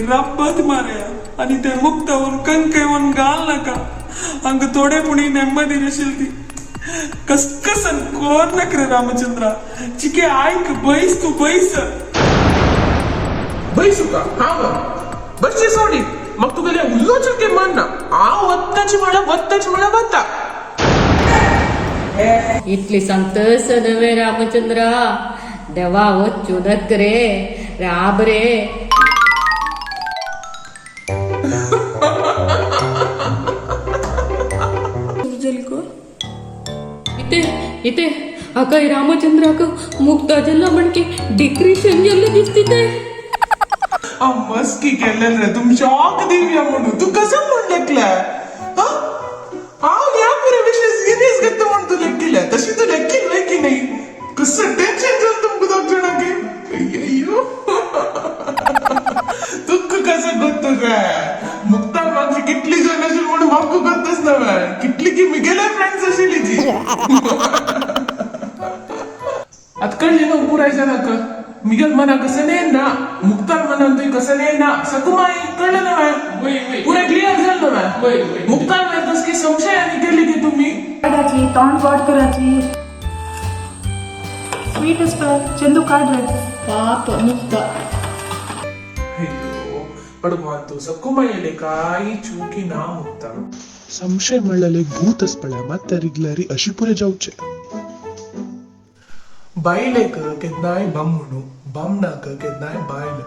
रब्बत मारया आणि ते मुक्तावर कंकयवन घाल नका. हांगा थोडे पुणी नेम्मदी आशिल्ली ती कसकसन कोर नक रे रामचंद्रा. चिके आयक बैस तू बैस. बैसू का? हा ग बसची सोडी मग तुगेले उल्लोच के मन ना हांव वत्ताची म्हळ्यार वत्ताची म्हळ्यार वता. इतली सांगतस नव्हे रामचंद्रा, देवा वच्चू नक रे, राब रे. इथे इथे हाका रामचंद्राक मुक्ता जल्ला म्हणके डिक्रिशन गेल्ले दिसती ते. हांव मस्की केल्लें रे तुम शॉक दिवया म्हणून. तूं कसं म्हूण लेखल्या? हांव ह्या पुरे विशय सिरियस घेता म्हूण तूं लेखिल्या, तशी तूं लेखील वय की नाही? कसं टेन्शन जालें तुमकां दोग जाणांक. अय्यो तुका कसं गोत्त रे मुक्ता मागची कितली जण आशिल्ली म्हणून म्हाका गोत्तच ना वे. कितली की मिगेले फ्रेंड्स आशिल्ली ती. आतां कळ्ळें न्हू पुराय जाणांक मिगेल मनाक कसं ना, मुक्तार मनान तुवें कसं ना सकुमाई कळ्ळें ना वे? पुराय क्लियर जालें ना वे? मुक्तार वयर तसकी संशय आनी केली की तुमी काडाची तोंड गोड कराची स्वीट आसता. चंदू काड रे. पाप मुक्ता. अय्यो पडगवान तूं सकुमायले काय चुकी ना मुक्ता. संशय म्हणल्यार एक भूत आसपळ्या मात त्या रिगलारी अशी पुरे जावचे. बायलेक केन्नाय बामणू, बामणाक केन्नाय बायल,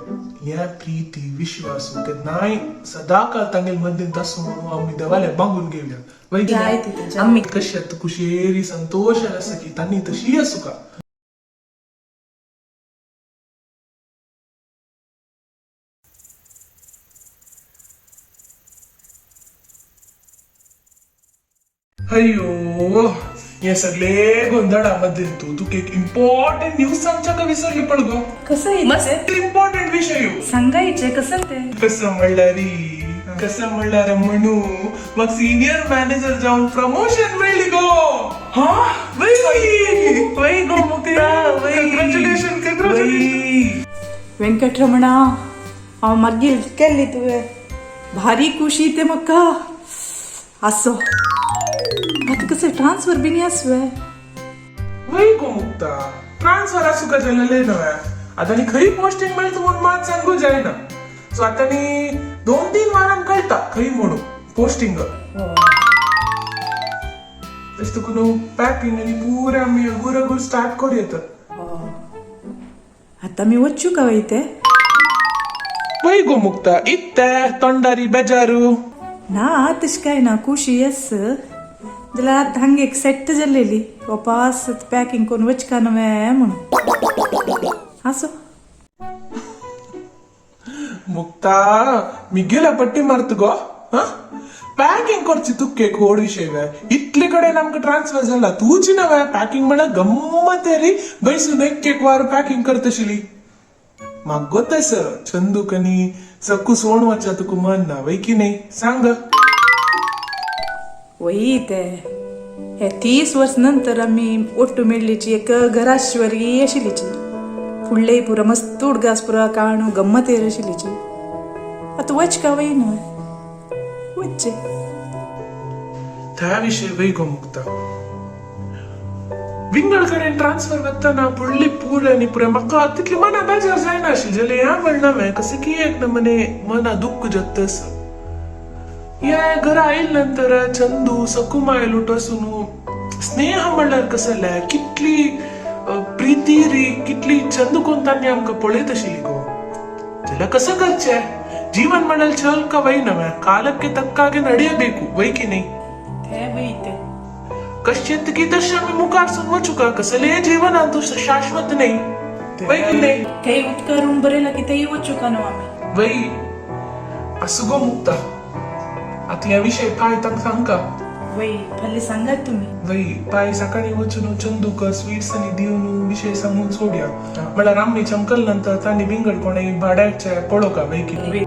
हे प्रीती विश्वास केन्नाय सदाकाल तांगेल मदींत आसूं म्हणून आमी देवाले बांगून घेवया. वय आमी कशी आतां कुशेरी संतोश आसा की तांणी तशी आसूं का. अय्यो हे सगळे गोंधळा मध्ये तू तुका एक इम्पॉर्टंट न्यूज सांगच्या विसरली पण गो. कसं मस्त इम्पॉर्टंट विषय ह्यो. सांगायचे कसं ते? कसं म्हणल्यार कसं म्हणल्यार म्हणू मग सिनियर मॅनेजर जाऊन प्रमोशन मिळली गो. हा वय वय गो मुक्ता, कंग्रॅच्युलेशन कंग्रॅच्युलेशन. वेंकटरमणा, हांव मागीर केल्ली तुवें भारी खुशी ते म्हाका. आसो आतां कसं ट्रान्सफर बीन आसवे? वय गो मुक्ता, ट्रान्सफर आसूं का जालें नव्हे. आतां नी खंय पोस्टिंग मेळटा म्हूण मात सांगू जायना. सो आतां नी 2-3 वारान कळटा खंय म्हणून पोस्टिंग. तशें तुका न्हू पॅकिंग आनी पुरें आमी अगूर अगूर स्टार्ट करूं येता. आतां मी वच्चू का वय ते? वय गो मुक्ता, इत्ते तोंडारी बेजारू. ना तशें काय ना, खुशी येस जाल्यार आतां हांगा एक सेट जाल्लेली वापास पॅकिंग करून वचका नव्हे म्हणून. आसो. मुक्ता मिगेला पट्टी मारत गो. हा पॅकिंग करची तुका एक व्हड विशय वे. इतले कडेन आमकां ट्रान्सफर जाला तूच ना वे. पॅकिंग म्हळ्यार गम्मत रे, बैसून एक एक वार पॅकिंग करतशिली. म्हाका गोतस चंदूक आनी सक्कू सोण वच्चा तुका मन ना वय की नाही सांग. वय ते हे 30 वर्स नंतर आमी ओट्टू मेळ्ळीची एक घराश्वरी आशिल्लीची. फुडले पुरा मस्त उडगास पुरा काणू गम्मत येर आशिल्लीची. आतां वच का वय न्हय वच्चे. त्या विशय वय गो मुक्ता, विंगड कडेन ट्रान्सफर वतना फुडली पूर आनी पुरे म्हाका तितली मना बेजार जायना आशिल्ली. जाल्यार ह्या म्हणना हांवें कसं की एक नमने मना दुख्ख जत्तस. ह्या घरा आयल नंतर चंदू सकुमाय लुटसून स्नेह म्हणल्यार कसलें कितली प्रीती री कितली चंदू कोण तांणी आमकां पळयत आशिल्ली गो. जाल्यार कसं करचें? जीवन म्हळ्यार छल का वय नव्हे, कालಕ್ಕೆ ತಕ್ಕಾಗೆ ನಡೆಯಬೇಕು वय की नाही? ते वय ते. कश्चित की तशें आमी मुखार सून वचूका. कसलें जीवन तूं शाश्वत नाही वय की नाही? काही उपकारून बरें की तेय वचूका न्हू आमी. वय आसूं गो मुक्ता, आतां ह्या विशय पाय तांकां सांगका. वय फाल्यां सांगात तुमी. वय पाय सकाळी वचून चंदूक स्वीट्स आनी दिवन विशय सांगून सोडया. म्हळ्यार आमी चमकल नंतर तांणी विंगड कोणें भाड्याचे पळोवका वय की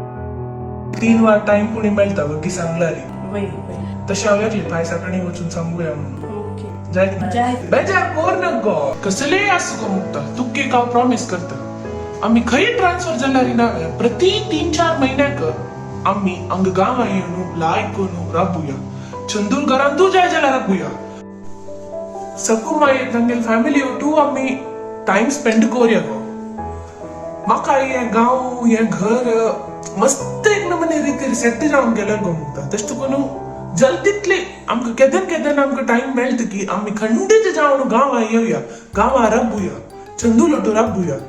3 वार टायम कोणी मेळटा वगी सांगलारी. वय वय. तशें हांव येतलें पाय सकाळी वचून सांगूया म्हणून. ओके. जायत ना? जायत. बेजार कोर नाका गो, कसलेय आसूं गो मुक्ता, तुका एक हांव प्रॉमीस करता. आमी खंय ट्रान्सफर जाल्यार ना प्रति 3-4 महिन्याक आमी हांगा गांवां येवन लायक करून राबुया. चंदूल घरांतू जाय जाल्यार राबुया. सकू मागीर तांगेली फॅमिली ओटू आमी टायम स्पेंड करुया गो. म्हाका हें गांव हें घर मस्त एक नमुने रितीर सेट जावन गेल्यार गो मुक्ता. तशें तुका जल्दीतले आमकां केदन केदन आमकां टायम मेळटा की आमी खंडीत जावन गांवां येवया, गांवां राबुया, चंदू लोटू राबुया.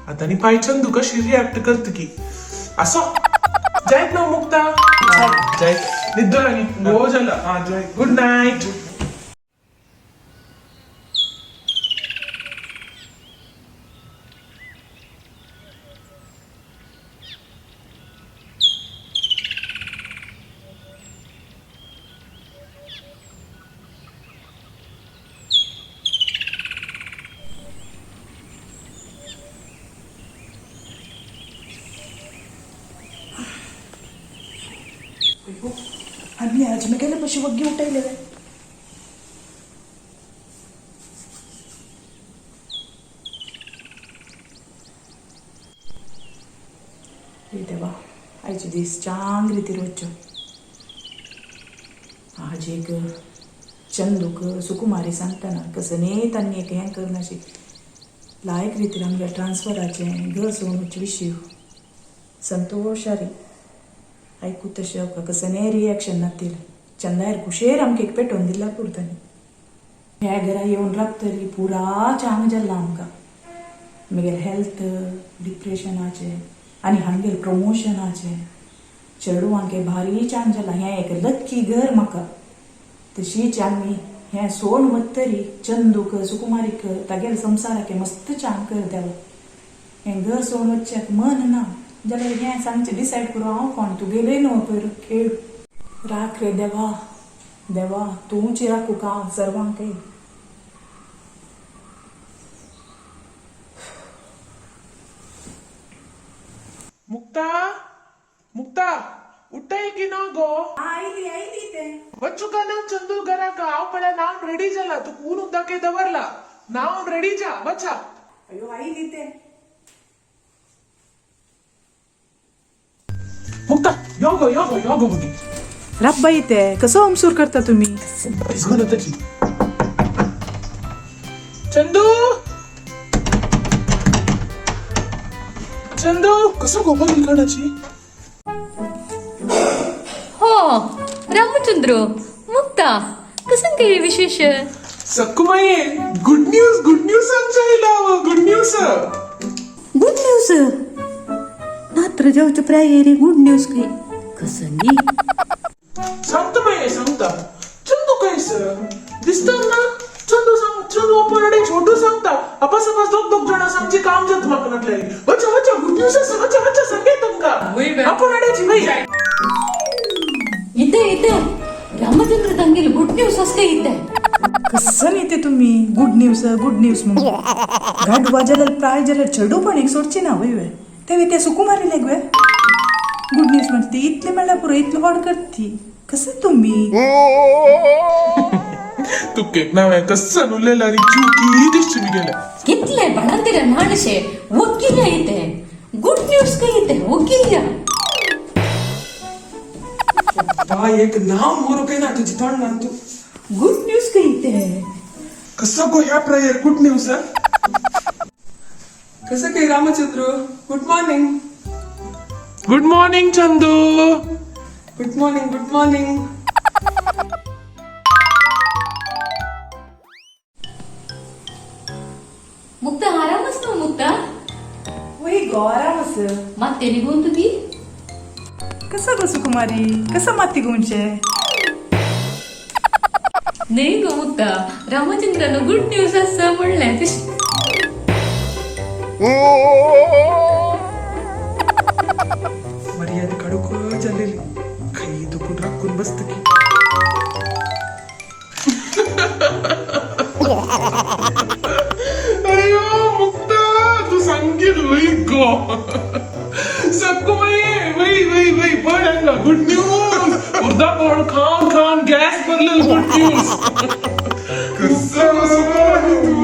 आतां न्ही पाय चंदू कशी रिएक्ट करता की असो जायत ना मुक्ता, जायत निद्दो न्ही गो जाला. आं जाय, गुड नायट. आमी आज गेले पशी वग्गी उठयले. देवा, आयचे दीस चांग रितीर वच्चो. आज एक चंदूक सुकुमारी सांगतना कसने तांणी एक हें करनाशी लायक रितीर आमगे ट्रान्सफराचें घर सोडून विशय संतोशारी आयकू तशें कसने रिएक्शन नातील. चंदायर कुशेर आमकां एक पेटोवन दिला पुरतानी. ह्या घरा येवन राबतरी पुरा चांग जाल्ला आमकां. मगेर हेल्थ डिप्रेशनाचें आनी हांगेर प्रमोशनाचें चेडवांके भारी चांग जाला. हें एक लक्की घर म्हाका. तशीच आमी हें सोड वतरी चंदूक सुकुमारीक तागेले संवसाराक मस्त चांग कर देवा. हें घर सोडून वचच्याक मन ना जाल्यार हें सांगचें डिसायड करूं हांव कोण तुगेलें न्हू पयर खेळ. राख रे देवा, देवा तूंच राखू का सर्वांकय. मुक्ता, मुक्ता उठय की ना गो? आयली आयली ते. वच्चू का ना चंदू घराक? हांव पळय नावन रेडी जाला, तुका ऊन उदक दवरला, नावन रेडी जा, वचा. अयो आयली ते. मुक्ता यो गो, यो गो, यो गो बगी. राब्बाई ते कसो अमसूर करता तुम्ही? भिजगून त्याची. चंदू, चंदू कसं गो बघ इकडची. हो रामचंद्र, मुक्ता, कसं काही विशेष? Sakkumai, good news, good news सांगच्या, गुड न्यूज. Good news? नात्र जावच्या प्रायेरी गुड न्यूज काही कसं नी? सांगता माई, सांगता. चंदू कैस दिसता ना? चंदू सांग, चंदू आपण छोटू सांगता. अपास अपास दोग दोग जण सांगची काम जात म्हाका म्हटल्यार. वचा वचा, गुड न्यूज आसा, वचा वचा, सांगे तुमका आपण अड्याची बाई. इथे इथे रामचंद्र तांगेली गुड न्यूज असते इथे. कसं न्ही ते तुम्ही गुड न्यूज गुड न्यूज म्हणून घाट वाजायला प्राय जाल्यार चेडू पण एक सोडची ना वय वे ते ते सुकुमारी लेग वे गुड न्यूज म्हणते. इतले म्हणल्यार पुरो, इतले व्हड करती कसं तुम्ही? तू केक ना कसं उरलेला रे चुकी दिसची मी गेल्या. कितले बाळंतीर माणशे वकील इथे गुड न्यूज काही इथे वकील. बा एक नाव मोरो काय ना तुझी तोंड ना तू. गुड न्यूज काही इथे. कसं गो ह्या प्रायर गुड न्यूज कसं काही? Ramachandra, good morning. Good morning Chandu. Good morning, good morning. Mukta आरामच ना मुक्ता? वय गो, आरामच. माते निघून तुगी. कसं गो सुकुमारी, कसं माती गुंचे? नाही गो मुक्ता, रामचंद्रान गुड न्यूज असं म्हणलंय. मर्यादा काढूक झालेली काही दुखून राखून बसत की. अयो मुक्ता, तू सांगील वय गो. सक्कुमाई वय वय वय पण हांगा गुड न्यूज उर्दा पण खान खान गॅस भरलेलं गुड न्यूज. कसं कसं तू?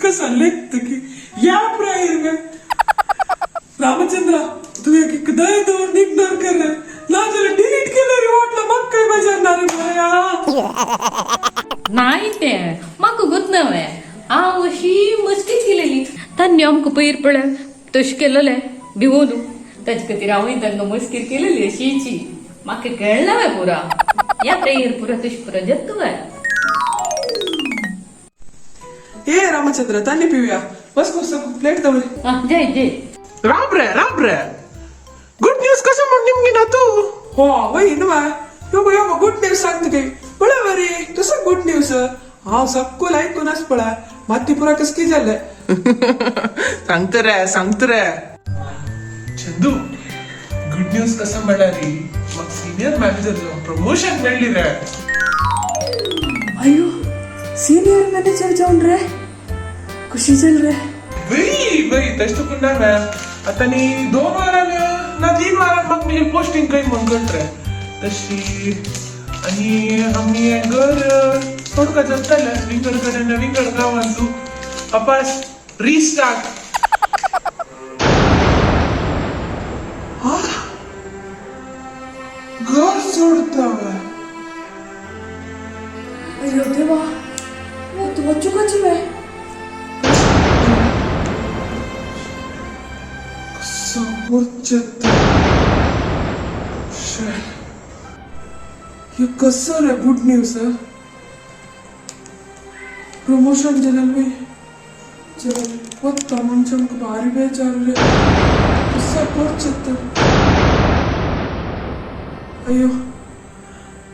कसं लेखत की या प्रायर रामचंद्रा, तू एक एक दय दवर निघणार कर रे ना, जरा डिलीट केलं रे वाटलं मग काय बजारणार रे माया. नाही ते म्हाका गोत नव्हे, हांव अशी मस्ती केलेली. तांणी आमकां पयर पळय तशें केलेलें भिवोन, ताजे खातीर हांवूय तांकां मस्कीर केलेली अशीची. म्हाका कळना वे पुरा या प्रेयर पुरा तशें पुरा जाता. ए रामचंद्र, तांणी पिऊया. बस बस, प्लेट दवर. हा, जय जय. राब रे, राब रे, गुड न्यूज कसं म्हण निमगी ना तू? हो वय न्हय, यो यो गुड न्यूज सांग तुगे. पळय बरी कसं गुड न्यूज. हांव सक्कूल ऐकून आस पळय, माती पुरा कसकी जालें. सांगत रे, सांगत रे चंदू, गुड न्यूज कसं म्हणल्यार मग सिनियर मॅनेजर प्रमोशन मेळ्ळी रे. अयो, सिनियर मॅनेजर जावन रे, खुशी जाल रे. बई बई, तशें तुका ना मॅम, आतां न्ही 2 वारान ना 3 वारान म्हाका म्हजी पोस्टिंग खंय म्हण कळट रे तशी. आनी आमी हें घर सोडका जाताले, विंगड कडेन विंगड गांवांतू अपास रिस्टार्ट. घर सोडता. अयो देवा, तू वच्चू वे. समोरचे हे कसं रे गुड न्यूज? प्रमोशन जाल्यार वय चल वता म्हणजे आमकां भारी बेजार रे. कसं करचें तर? अयो,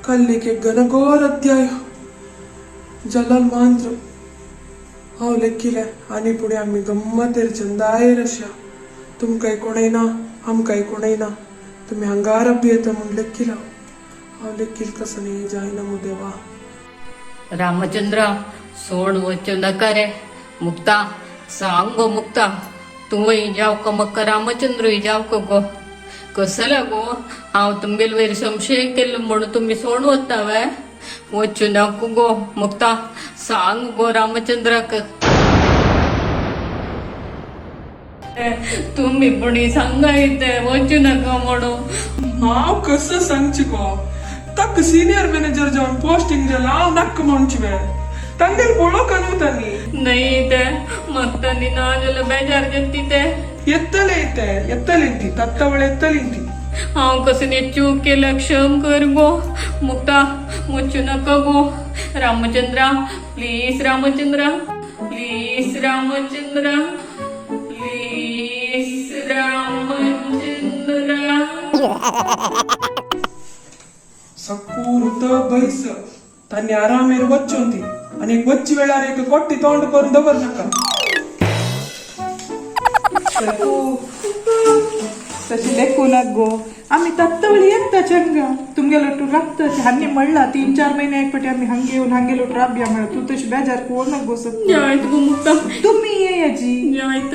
कल्लीक एक घनघोर अध्याय जलाल मांद्र. हांव लेखिलें आनी फुडें आमी गम्मतेर चंदायर अशा तुमकांय कोणय ना, आमकांय कोणय ना, तुमी हांगार येता म्हूण लेखिलां. हांव लेखील कसं न्ही जायना मु देवा. रामचंद्र, सोड वच्चो नाका रे. मुक्ता, सांग गो मुक्ता, तूं जावक म्हाका, रामचंद्र जावक गो. कसला गो, हांव तुमगेल वयर संशय केल्लो म्हणून तुमी सोड वता वे? वच्चो नाका गो मुक्ता, सांग गो रामचंद्राक. तुम्ही पण सांगा येते वच्चू नाका म्हणून. हांव कसं सांगची गो ताका? सिनियर मॅनेजर जावन पोस्टिंग जाला, हांव नाका म्हणची वे? तांगेर पळोवंक न्हू तांणी. नाही ते मग तांणी ना जाल्यार बेजार जाता ते. येतले ते, येतली ती तत्तवळ, येतली ती. हांव कसली चूक केल्या, क्षम कर गो मुक्ता. वचू नाका गो Ramchandra, please Ramchandra, please Ramchandra, please Ramchandra. सकूर्त बैस तांणी आरामेर वच्चोंती आनी एक वच्ची वेळार एक कोट्टी तोंड करून दवर नाका. तशी लेखू नाक गो, आम्ही तत्तवळी येता चंगा तुमगेलो टू राबता. हांनी म्हणला 3-4 महिने एक पटी आम्ही हांगे येऊन हांगेलो राबया म्हणा. तू तशी बेजार कोण नाक गो सक. जायत गो मुक्ता. तुम्ही ये याजी. जायत,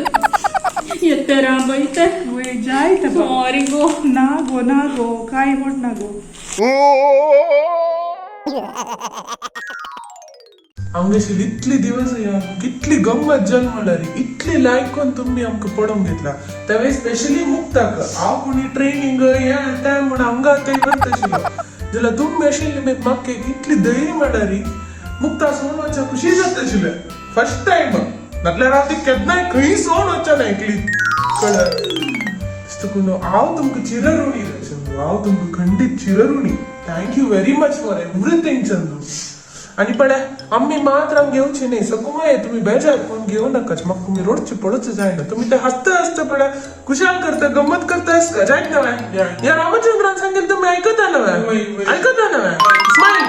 येते राबयते. वय, जायत बा. सॉरी गो. ना गो, ना गो, काय म्हण ना गो. आमगे इतली दिवस या कितली गंमत जल म्हणल्यार इतली लायक कोण तुमी आमकां पडोवंक घेतला. त्यावेळी स्पेशली मुक्ताक हांव कोणी ट्रेनिंग हे तें म्हण हांगा थंय वता आशिल्लो, जाल्यार तुमी आशिल्ली मागीर म्हाका इतली धैर्य म्हणल्यार मुक्ता सोडून वचच्या खुशी जाता आशिल्लें फर्स्ट टायम. नाटल्यार हांव ती केन्नाय खंय सोडून वचना एकली कळ. हांव तुमकां चिरऋणी रे चंदू, हांव तुमकां खंडीत चिरऋणी. Thank you very much for everything Chandu. आणि पळय, आम्ही मात्र हांग घेवची न्ही सकुमाय, तुमी बेजार कोण घेवं नाकाच. म्हाका तुमी रोडचे पडूच जायना. तुमी ते हसता हसता पळय खुशाल करता, गम्मत करता का जायत नव्हे. या रामचंद्रान सांगेल तुम्ही ऐकता नव्हे? ऐकता नव्हे? स्माईल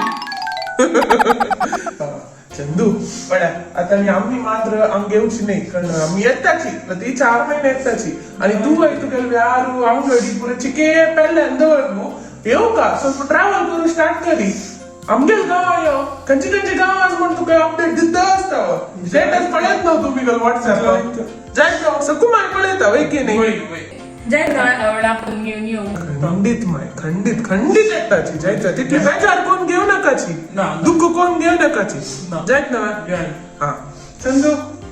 चंदू. पळय, आता न्ही आम्ही मात्र हांग घेवची न्ही, कारण आमी येताची ती 4 महिने येताची. आणि तू वय तुगेले व्यारू आंगडी पुरे चिके पेल्ल्यान दवर न्हू, येवका का ಸ್ವಲ್ಪ ट्रॅव्हल करू स्टार्ट करी. आमगेल गांव यो, खंयचे खंयचे गांव आसा म्हण तुका अपडेट दिता आसता. स्टेटस पळयत ना तुमी व्हॉट्सॅप जायत सकुमाय पळयता वय की नाही? जायत आवडा घेऊन येऊ. खंडीत माय, खंडीत खंडीत येताची. जायत, तितली बेजार कोण घेऊ नकाची, दुःख कोण घेऊ नकाची. जायत ना? हा चंदू.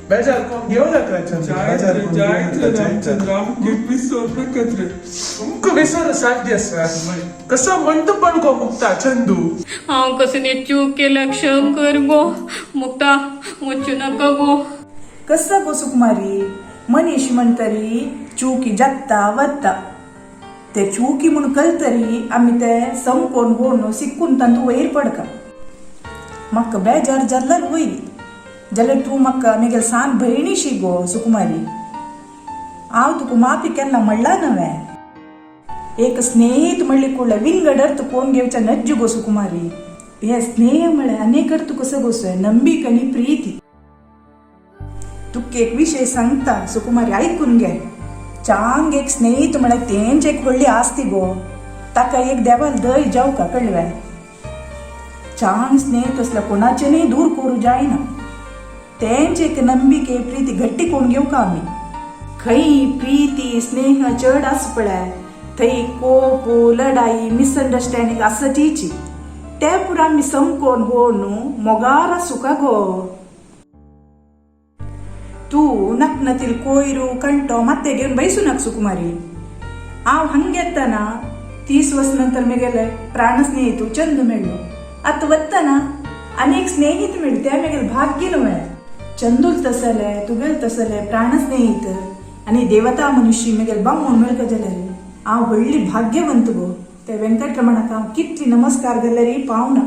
बेजार कोण घेऊ नाका चंदू, जायत बेजार रे कोण जायत घेऊ रे नाका, जायत. रामचंद्र, आमकां विसर नाकात रे. तुमकां विसर साध्य आसा? कसो म्हणटा पण गो मुक्ता चंदू. हांव कसली चूक केल्या क्षम कर गो मुक्ता, वचूं नाका गो. कसं गो सुकुमारी, मनीष म्हणतरी चुकी जाता वता. ते चुकी म्हूण कळतरी आमी ते समकोन होवन सिक्कून तांतू वयर पडका. म्हाका बेजार जाल्ल्यार वयर जाल्यार तूं म्हाका मेगेल सान भयणीशी गो सुकुमारी. हांव तुका माफी केन्ना म्हणला नव्हे. एक स्नेहित म्हणली कुडले विंगड अर्थ कोण घेवच्या नज्ज गो सुकुमारी. हे स्नेह म्हळ्यार अनेक अर्थ कसो गोसो नंबीक आनी प्रीती. तुका एक विशय सांगता सुकुमारी, आयकून घे. चांग एक स्नेहित म्हळ्यार तेंच एक व्हडली आस्ती गो. ताका एक देवाल दय जावका कळ्ळें. चांग स्नेह तसल्या कोणाचेनूय दूर करूं जायना. तेंच एक नंबिके प्रीती घट्टी कोण घेवका आमी. खंय प्रीती स्नेह चड आस पळय थंय कोप लढाई मिसअंडरस्टँडींग आसतीची. ते पुरा आमी समकोन हो न्हू मोगार आसूका गो. तूं नकनतील कोयरू कंटो माते घेवन बैसू नाका सुकुमारी. हांव हांग येतना 30 वर्स नंतर मेगेले प्राण स्नेहित चंदू मेळ्ळो. आतां वतना आनी एक स्नेहित मेळ्ळी, ते मेगेले भाग्य न्हय. चंदूल तसले तुगेल तसले प्राण स्नेहित आनी देवता मनुष्य मेगेले बामूण मेळका जाल्यार हांव व्हडली भाग्यवंत गो. ते वेंकटरमणाक हांव कितली नमस्कार घाल्यार पावना.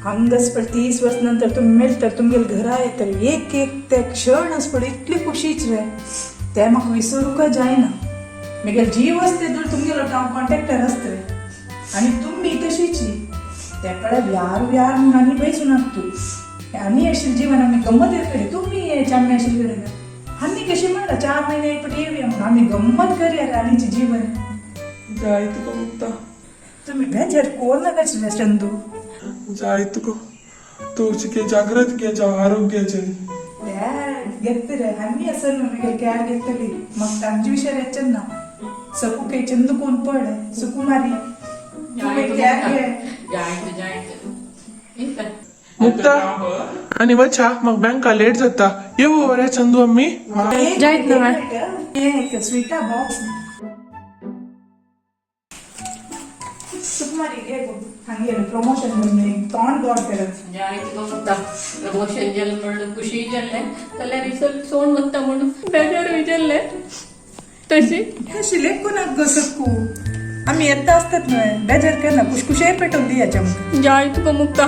हांगाच पण 30 वर्स नंतर तुमी मेळटर तुमगेले घरा येतर एक एक ते क्षण आस पळय इतली खुशीच रे, ते म्हाका विसरूंक जायना. मेगेले जीव आसते तर तुमगेलो हांव कॉन्टेक्टर आसतले आनी तुमी तशीची. ते पळय व्यार व्यार म्हणून आनी बैसूं नाका तूं. आनी आशिल्लें जीवन आमी गम्मत येतली. तुमी ये आमी आशिल्ले कडेन आनी कशी म्हणटा 4 महिने एक फावटी येवया म्हणून आमी गम्मत करया रे आनीचे जीवन. जायत गो मुक्ता. तुमी बेजार कोर नाका रे चंदू. जायत गो, तूं चिके जाग्रत घे जाव आरोग्याचेर. घेतले रे आमी आसा न्हू मेगेले केअर घेतली. म्हाका तांचे विशय येचें ना. सकू काही चंदू कोण पड सुकुमारी तुमी केअर घे. जायत जायत. मुक्ता आनी वचा, म्हाका बँका लेट जाता. येवो रे चंदू आमी. जायत ना. एक स्वीटा बॉक्स सुकुमारी घे गो. हांगेले प्रमोशन म्हणून तोंड गोड करत. जायत गो मुक्ता, प्रमोशन जालें म्हणून खुशी जालें, जाल्यार रिसल्ट सोड वता म्हणून बेजारूय जालें तशी. तशी लेखू नाका गो सक्कू. आमी येता आसतात न्हय, बेजार करना, खुशखुशेय पेटोवन दियाचे आमकां. जायत गो मुक्ता,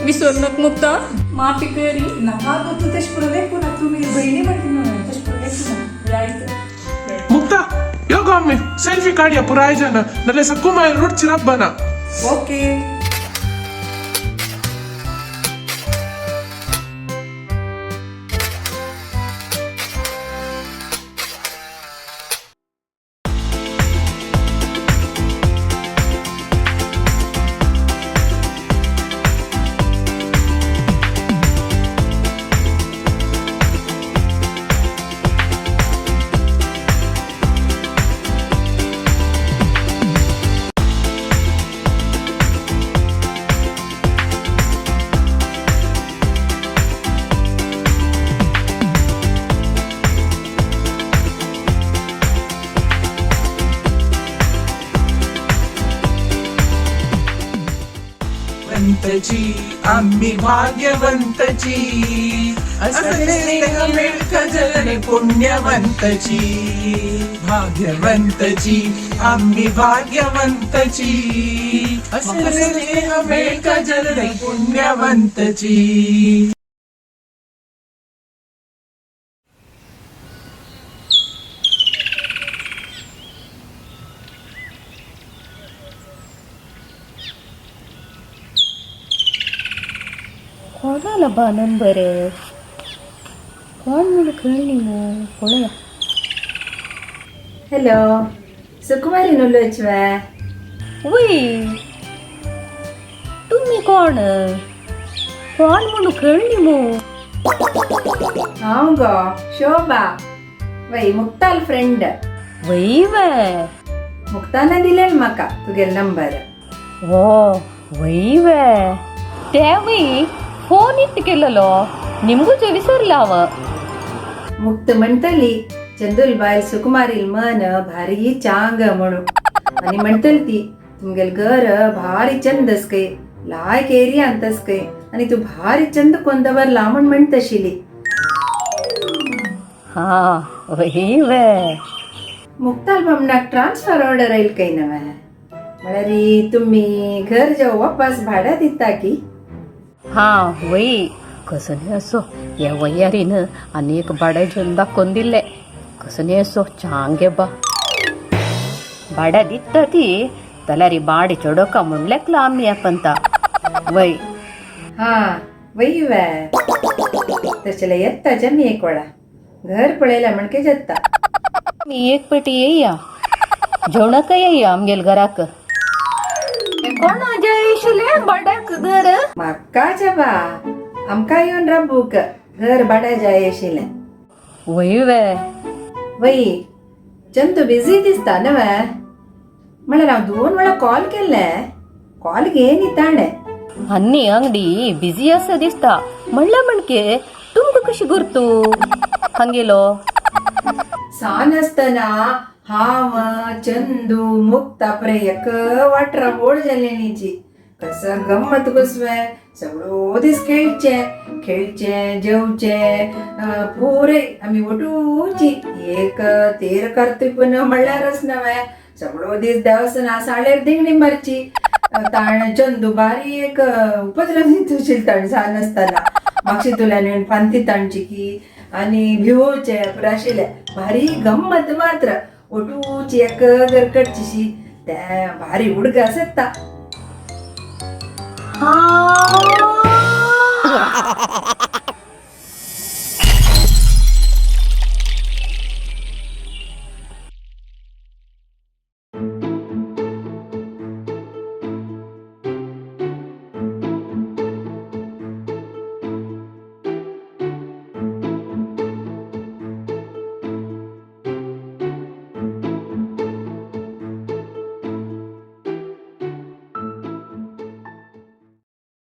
विसर नाका मुक्ता, माफी करी. नाका गो, तूं तशें करून लेखू नाका. तूं म्हजी भयणी म्हणटा न्हय, तशें करून लेखू नाका. जायत. मुक्ता यो गो, आमी सेल्फी काडया पुराय जाणा, नाल्यार सक्कू मागीर रुटची राबना. ओके. भाग्यवंतची आम्ही भाग्यवंतची, असले स्नेह मिळत जननी पुण्यवंतची. भाग्यवंतची आम्ही भाग्यवंतची, असले स्नेह मिळत जननी पुण्यवंतची. कोणाला बा नंबर आहे? कोण म्हणून कळ्ळी मू पळया. हॅलो, सुकुमारी उलोवचें. वय, तुम्ही कोण कोण म्हणून कळ्ळी मू? हांव गो शोभा, वय मुक्ताल फ्रेंड. वय वे. मुक्तान दिलेल म्हाका तुगेलो नंबर. ओ वय वे, ते वय फोन इत केलेलो. निमगूचे विसरला हांव. मुक्त म्हणटली चंदुल बायल सुकुमारील मन भारी चांग म्हणून आणि म्हणतली ती तुमगेल घर भारी चंद असकय, लायक एरिया अंतसकय आणि तू भारी चंद कोंदवर म्हण म्हणतशिली. हा वही वे. मुक्ताल बामणाक ट्रान्सफर ऑर्डर येईल काही नव्हे, म्हळ्यार तुम्ही घर जेव वापस भाड्या दिता की? हा वय, कसं न्ही असो ह्या वयारीन आनी एक भाडें घेवन दाखोवन दिल्लें. कसं न्ही असो चांगे बा भाड्या दिता ती, जाल्यार भाडें चडोवका म्हणलेकला आमी आपंता वय. हा वय वे, तशें येता जमी एक वेळा घर पळयला म्हणके जाता. आमी एक पेटी येया, जेवणाक येया आमगेल घराक. कोण जाय भाड्याक घर? म्हाका बा, आमकां येवन राबूक घर भाड्या जाय आशिल्लें. वय वे. वय, चंदू बिझी दिसता न्हय? म्हळ्यार हांव 2 वेळा कॉल केल्ले, कॉल घे न्ही ताणें. आनी अंगडी बिझी आसा दिसता. म्हणल्या म्हणके तुमकां कशी गुर्तू हांगेलो? सान आसतना हांव चंदू मुक्ता परे एक वाटरा व्हड जालेलीची. कसं गम्मत कसवे, सगळो दीस खेळचे खेळचे जेवचे, पुरे आमी वटूची एक तेर करते पण म्हणल्यारच नव्हे. सगळो दीस देवसना साळेर दिंगणी मारची. ताण चंदू बारी एक उपद्रव तुशील ताण सान आसतना मागशी तुल्यान येवन फांती ताणची की आनी भिवोवचे आशिल्ले. भारी गम्मत मात्र ओटूची एक गरकटचीशी ते भारी उडगास येता.